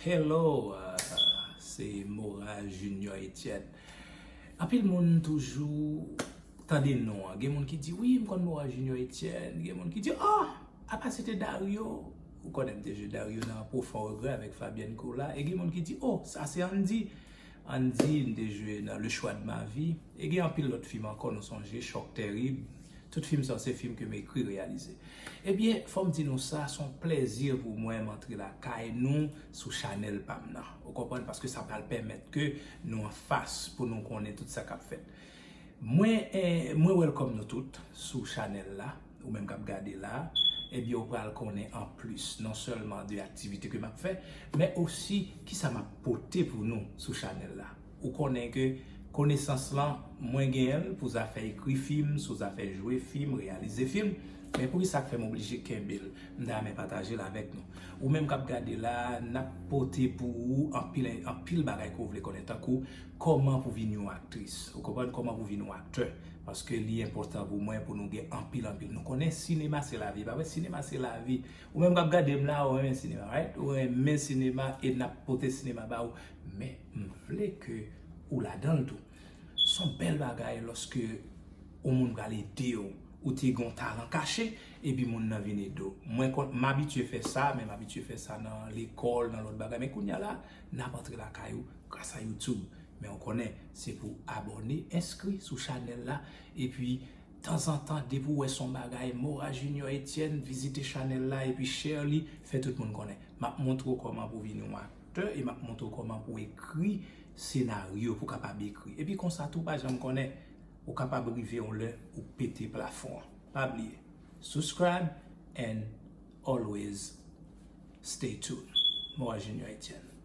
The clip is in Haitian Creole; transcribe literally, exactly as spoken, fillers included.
Hello, uh, se Mora Junior Etienne. Anpil moun toujou tande non an. Gen moun ki di, "Wi, m konn Mora Junior Etienne." Gen moun ki di, "Oh, apa se te Dario?" Ou konnen m te jwe Dario nan Profond Regret avèk Fabienne Cola. E gen moun ki di, "Oh, sa se Andy." Andy, m te jwe nan Le Choix de ma vie. E gen anpil lòt fim ankò, nou sonje, Choc Terrible. Tout fim sa, se fim ke m ekri, reyalize. Ebyen, fò m di nou sa, se yon plèzi pou mwen m antre lakay nou sou chanèl pa m nan. Ou konprann? Paske sa pral pèmèt ke nou anfas pou nou konnen tout sa k ap fèt. Mwen, eh, mwen welcome nou tout sou chanèl la. Ou menm k ap gade la, ebyen, ou pral konnen anplis, non sèlman de aktivite ke m ap fè, men osi kisa m ap pote pou nou sou chanèl la. Ou konnen ke konesans lan, mwen genyen l pou zafè ekri fim, sou zafè jwe fim, reyalize fim, men poukisa k fè m oblije kenbe l? M ta renmen pataje l avèk nou. Ou menm k ap gade la, n ap pote pou ou anpil, anpil bagay ke w vle konnen, tankou kòman pou vin yon aktris, ou konprann, kòman pou vin yon aktè, paske li enpòtan pou mwen pou nou gen anpil, anpil. Nou konnen sinema se lavi, pa vre? Sinema se lavi. Ou menm k ap gade m la, ou renmen sinema, right? Ou renmen sinema e n ap pote sinema ba ou. Men, m vle ke ou ladan l tou. Se yon bèl bagay lòske yon moun pral ede w. Ou te gen yon talan kache, epi moun nan vin ede w. Mwen, m abitye fè sa, men m abitye fè sa nan lekòl, nan lòt bagay. Men kounye a la, n ap antre lakay ou gras a YouTube. Men ou konnen, se pou abòne, enskri sou chanèl la, epi tanzantan, depi w wè se yon bagay, Mora Junior Etienne, vizite chanèl la, epi share li, fè tout moun konnen. M ap montre w kòman pou vin yon aktè, e m ap montre w kòman pou ekri senaryo, pou kapab ekri. Epi konsa tou, pa janm konnen, ou kapab rive yon lè, ou pete plafon an. Pa bliye, subscribe and always stay tuned. Mora Junior Etienne.